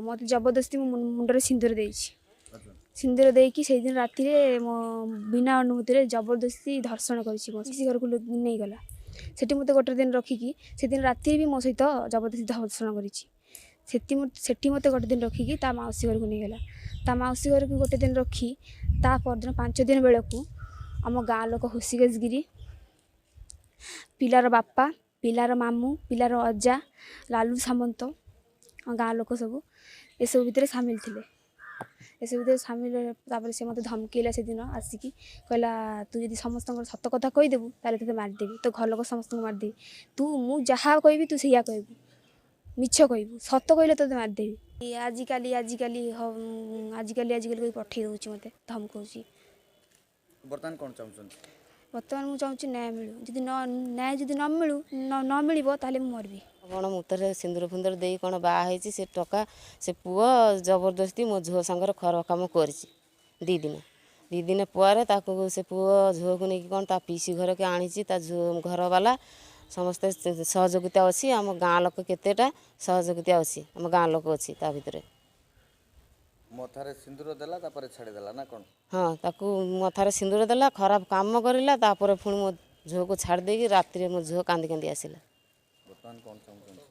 ମୋତେ ଜବରଦସ୍ତି ମୋ ମୁଣ୍ଡରେ ସିନ୍ଦୁର ଦେଇଛି। ସିନ୍ଦୁର ଦେଇକି ସେଇଦିନ ରାତିରେ ମୋ ବିନା ଅନୁମତିରେ ଜବରଦସ୍ତି ଧର୍ଷଣ କରିଛି। ମୋ ପିଉସୀ ଘରକୁ ନେଇଗଲା। ସେଠି ମୋତେ ଗୋଟେ ଦିନ ରଖିକି ସେଦିନ ରାତିରେ ବି ମୋ ସହିତ ଜବରଦସ୍ତି ଧର୍ଷଣ କରିଛି। ସେଠି ମୋତେ ଗୋଟେ ଦିନ ରଖିକି ତା ମାଉସୀ ଘରକୁ ନେଇଗଲା। ତା ମାଉସୀ ଘରକୁ ଗୋଟେ ଦିନ ରଖି ତା ପରଦିନ 5 ଦିନ ବେଳକୁ ଆମ ଗାଁ ଲୋକ ହୃଷିକେଶ ଗିରି, ପିଲାର ବାପା, ପିଲାର ମାମୁଁ, ପିଲାର ଅଜା, ଲାଲୁ ସାମନ୍ତ, ଆମ ଗାଁ ଲୋକ ସବୁ ଏସବୁ ଭିତରେ ସାମିଲ ଥିଲେ। ଏସବୁ ଭିତରେ ସାମିଲ। ତାପରେ ସେ ମୋତେ ଧମକେଇଲା। ସେଦିନ ଆସିକି କହିଲା, ତୁ ଯଦି ସମସ୍ତଙ୍କର ସତ କଥା କହିଦେବୁ, ତାହେଲେ ତୋତେ ମାରିଦେବି, ତୋ ଘର ଲୋକ ସମସ୍ତଙ୍କୁ ମାରିଦେବି। ତୁ ମୁଁ ଯାହା କହିବି ତୁ ସେଇଆ କହିବୁ, ମିଛ କହିବୁ, ସତ କହିଲେ ତୋତେ ମାରିଦେବି। ଆଜିକାଲି ଆଜିକାଲି ଆଜିକାଲି ଆଜିକାଲି କହି ପଠେଇ ଦେଉଛି, ମୋତେ ଧମକଉଛି। ବର୍ତ୍ତମାନ କ'ଣ ଚାହୁଁଛନ୍ତି? ବର୍ତ୍ତମାନ ମୁଁ ଚାହୁଁଛି ନ୍ୟାୟ ମିଳୁ। ଯଦି ନ ନ୍ୟାୟ ଯଦି ନ ମିଳୁ ନ ମିଳିବ, ତାହେଲେ ମୁଁ ମରିବି। କ'ଣ ମୁତରେ ସିନ୍ଦୁର ଫିନ୍ଦୁର ଦେଇ କ'ଣ ବାହା ହେଇଛି ସେ ଟୋକା। ସେ ପୁଅ ଜବରଦସ୍ତି ମୋ ଝିଅ ସାଙ୍ଗରେ ଖରାପ କାମ କରିଛି 2 ଦିନ। 2 ଦିନ ପରେ ତାକୁ ସେ ପୁଅ ଝିଅକୁ ନେଇକି କ'ଣ ତା ପିଇସି ଘରକୁ ଆଣିଛି। ତା ଝିଅ ଘରବାଲା ସମସ୍ତେ ସହଯୋଗିତା ଅଛି। ଆମ ଗାଁ ଲୋକ କେତେଟା ସହଯୋଗିତା ଅଛି, ଆମ ଗାଁ ଲୋକ ଅଛି ତା ଭିତରେ। ମଥାରେ ସିନ୍ଦୁର ଦେଲା, ତାପରେ ଛାଡ଼ିଦେଲା ନା କ'ଣ? ହଁ, ତାକୁ ମଥାରେ ସିନ୍ଦୁର ଦେଲା, ଖରାପ କାମ କରିଲା, ତାପରେ ପୁଣି ମୋ ଝିଅକୁ ଛାଡ଼ି ଦେଇକି ରାତିରେ ମୋ ଝିଅ କାନ୍ଦି କାନ୍ଦି ଆସିଲା। ବର୍ତ୍ତମାନ କ'ଣ ଚାହୁଁଛନ୍ତି?